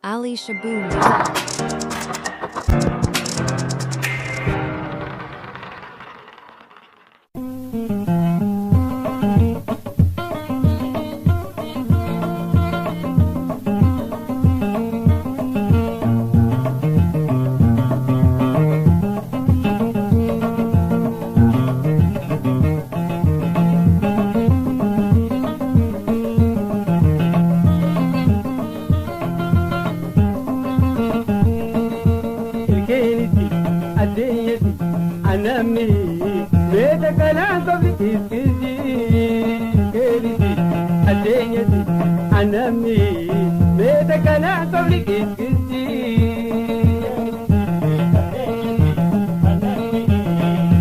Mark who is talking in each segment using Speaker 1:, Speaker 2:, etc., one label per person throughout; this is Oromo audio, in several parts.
Speaker 1: Ali Shaboo Music.
Speaker 2: Ilkeeniti addeenyati anamni meeta kanaan qofli iskisi. Ilkeeniti addeenyati anamni meeta kanaan qofli iskisi.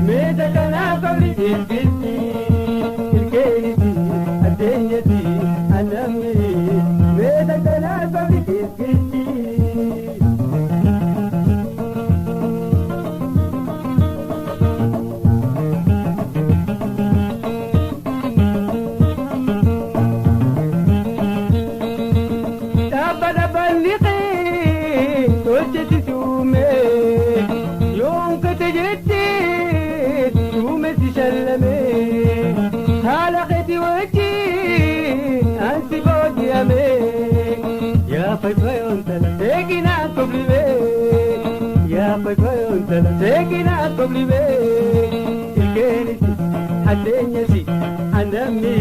Speaker 2: Meeta kanaan qofli iskisi. Ilkeeniti addeenyati anamni meeta kanaan qofli iskisi. Dhaabba dhaabbanni qee tolchetti suume yoon kate jettee suume si shallame haala keeti wajjin ansi booji'ame yaa fayfayoon tala seekinaa koblibee yaa fayfayoon tala seekinaa koblibee ilkeenisi haddeenyasi anamni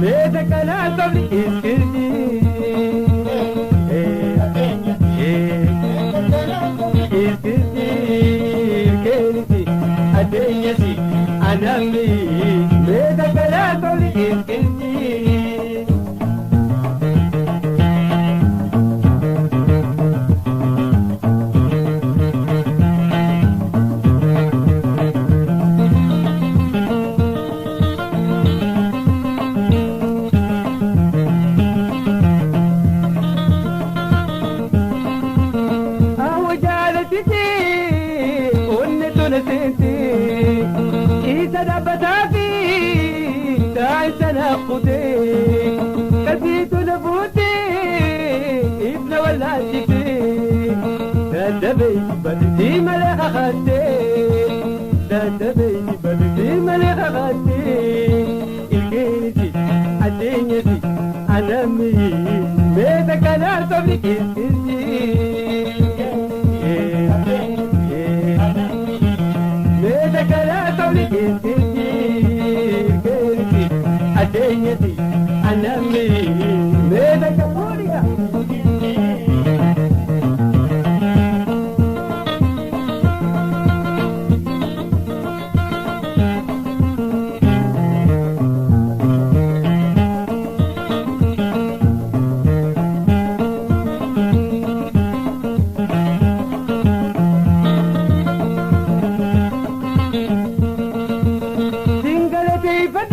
Speaker 2: meeta kanaa kobli iskirti. Iskirti addeenyasi anamni meeta kanaa kobli iskirti. Awo jaalatiti onni tole seenti isa dhaabbataa fi taa'isa naqqutee qalbii tole fuutee ifna wallaalchitee dadhabee badii malee kakattee dadhabee badii malee kakattee ilkeeniti addeenyati anamni meeta kanaa sobni iskirti. Meeta kanaa sobni iskirti ilkeeniti addeenyati anamni meeta kafuuriya.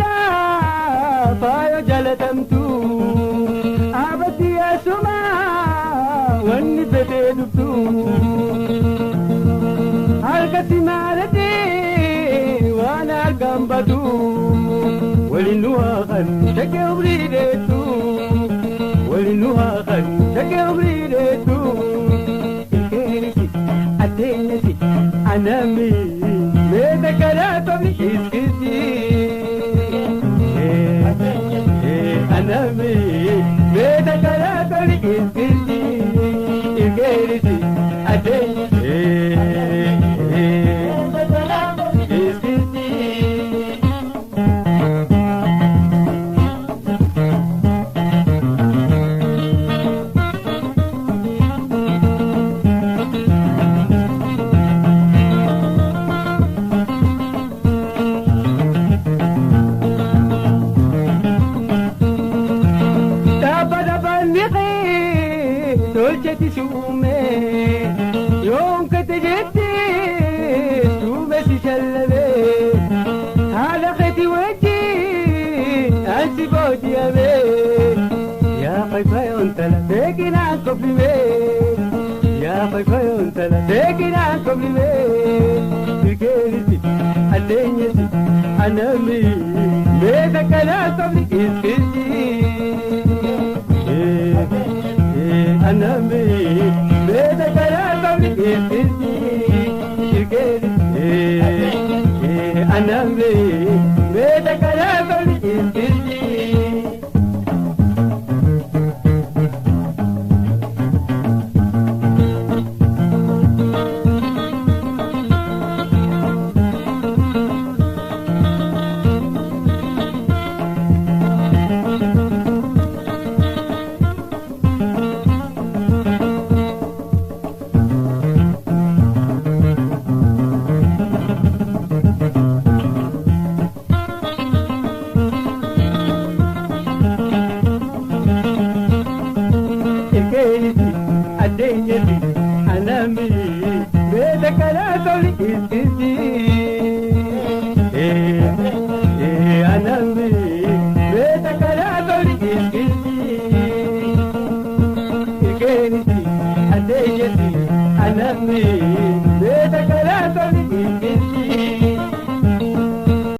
Speaker 2: Singalateeffadhaa faayo jaalatamtu abati asuma wanni fetee dhuftu harkatti maalatee waan argaan badu waliin nu haa shakkee umrii dheettu waliin nu haa shakkee umrii dheettu ilkeenisi addeenyasi anamni meeta kanaa kobli iskisi. Anami meeta kanaa kobli iskisi ilkeenisi addeenyasi iskisi. Dhaabba dhaabbanni qee tolchetti suume yoon kate jettee suume si shallame haala keeti wajjin ansi booji'ame yaa fayfayoon tala seekinaan koblime yaa fayfayoon tala seekinaan koblime ilkeenisi addeenyasi anamni meeta kanaa kobli iskirti. Anambi beta kara iskisi shirkeni anambi beta kara iskisi. Anambi beta kara iskisi anambi beta kara iskisi irkeniti adeyeti anambi beta kara.